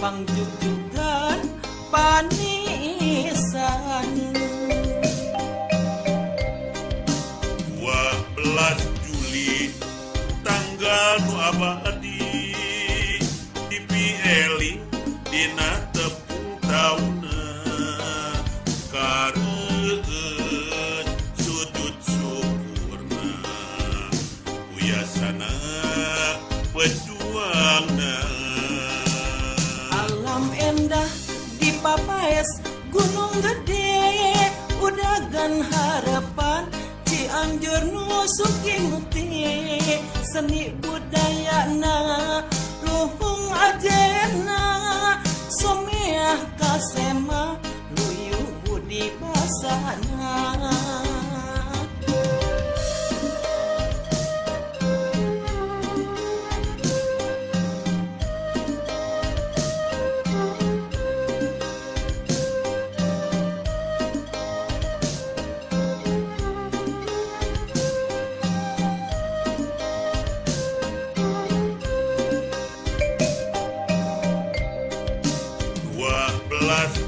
Pangjugjugan panisan. 12 Juli tanggal nu abadi dipieling dina tepung tauna kareueut sujud syukurna uyasana pejuangna. Alam endah di Papaes Gunung Gede udagan harapan Cianjur nu sugih mukti seni budayana luhung ajena someah kasema luyu budi basana.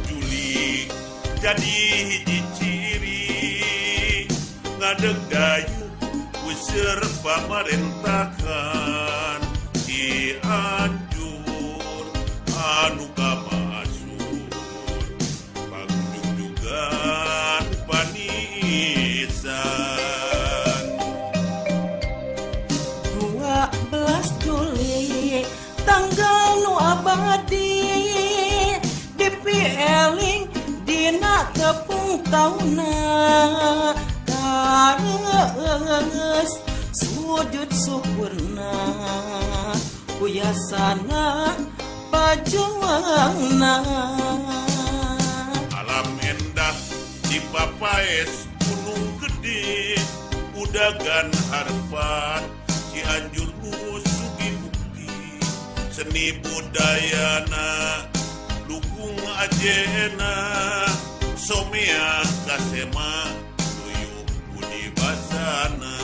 Juli jadi hiji ciri ngadeg dayeuh useur pamarentahan Cianjur anu kamasur pangjugjugan panisan. 12 Juli tanggal nu abadi dipieling dina tepung tauna kareus sujud syukurna uyasana pajuangna. Alam endah di Papaes Gunung Gede udagan harapan Cianjur nu sugih bukti seni budayana dukung ajena somea kasema luyuh budi basana.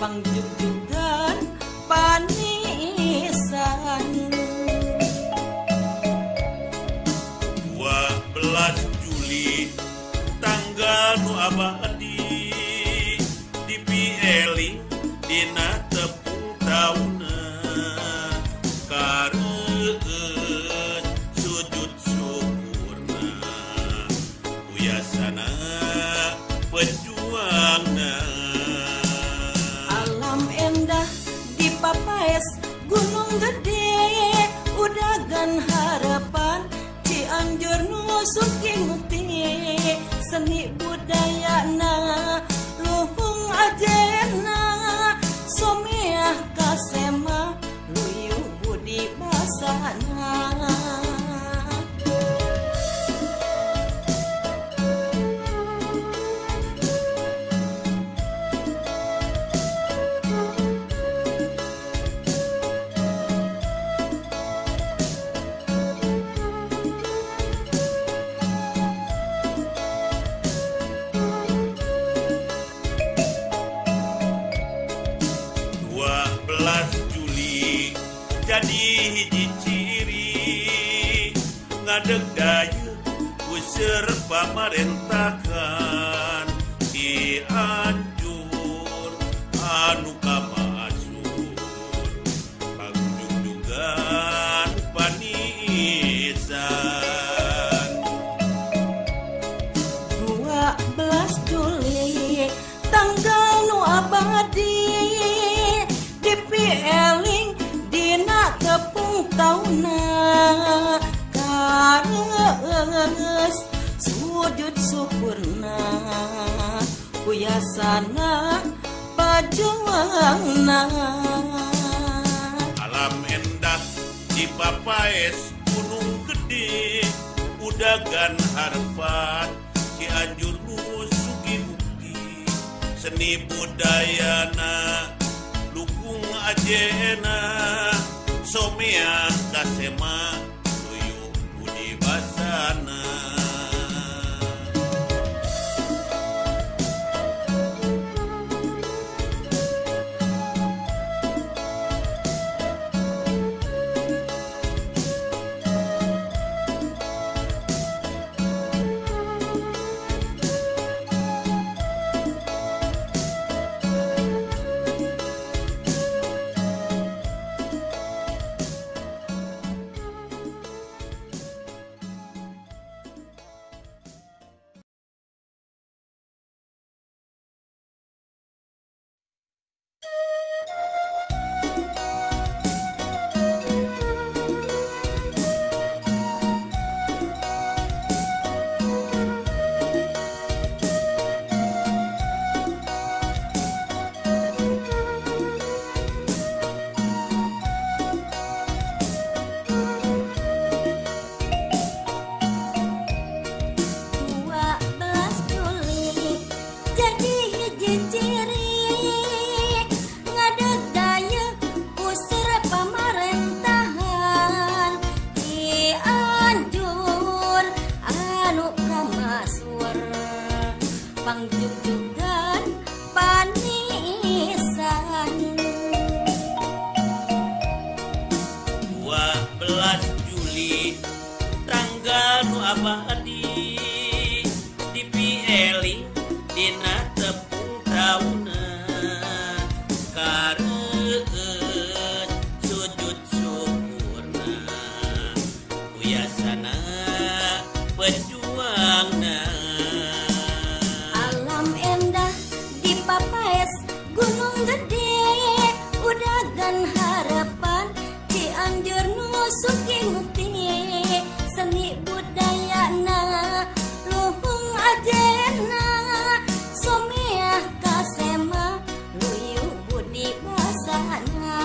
Pangjugjugan panisan. 12 Juli tanggal nu abadi dipieling dina tepung tauna kareueut sujud syukurna uyasana pejuangna. Alam endah di Papaes Gunung Gede udagan harapan Cianjur nu sugih mukti seni budayana luhung ajena someah kasema luyuh budi basana. 12 Juli jadi hiji ciri Ngadeg dayeuh useur pamarentahan Cianjur anu kamasur pangjugjugan panisan. 12 Juli tanggal nu abadi dipieling dina tepung tauna kareus sujud syukurna kuyasana pajuangna. Alam endah di Papaes Gunung Gede udagan harapan Cianjur nu sugih mukti seni budayana lukung ajena somea kasema luyu budi basana. Pangjugjugan panisan. 12 Juli tanggal nu abadi dipieling dina tepung tauna kareueut sujud syukurna kuyasana pejuangna. Alam endah di Papaes Gunung Gede udagan harapan Cianjur nu sugih mukti seni budayana luhung ajena someah kasema luyu budi basana.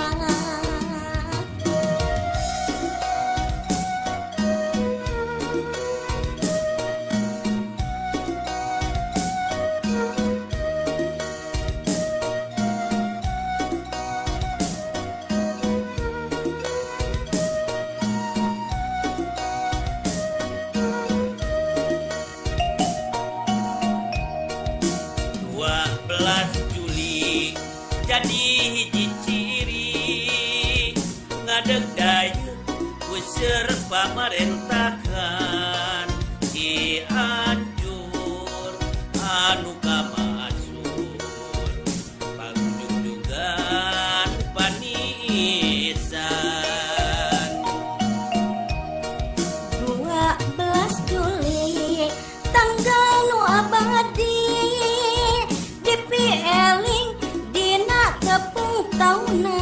12 Juli jadi hiji ciri ngadeg dayeuh useur pamarentahan Cianjur anu kamasur pangjugjugan panisan. 12 Juli tanggal nu abadi dipieling dina tepung tauna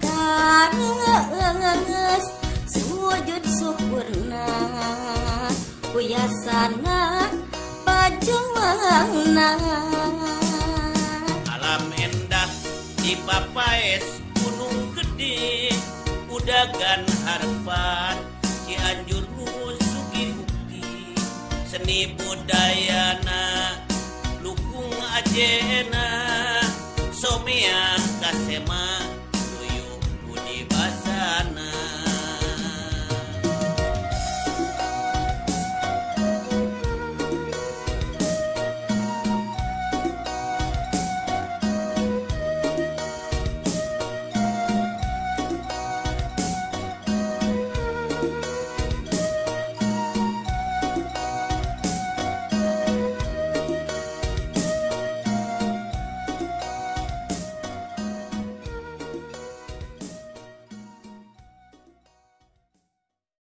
kareus sujud syukurna kuyasana pajuangna. Alam endah di Papaes Gunung Gede udagan harapan Cianjur nu sugih mukti seni budayana lukung ajena somea kasema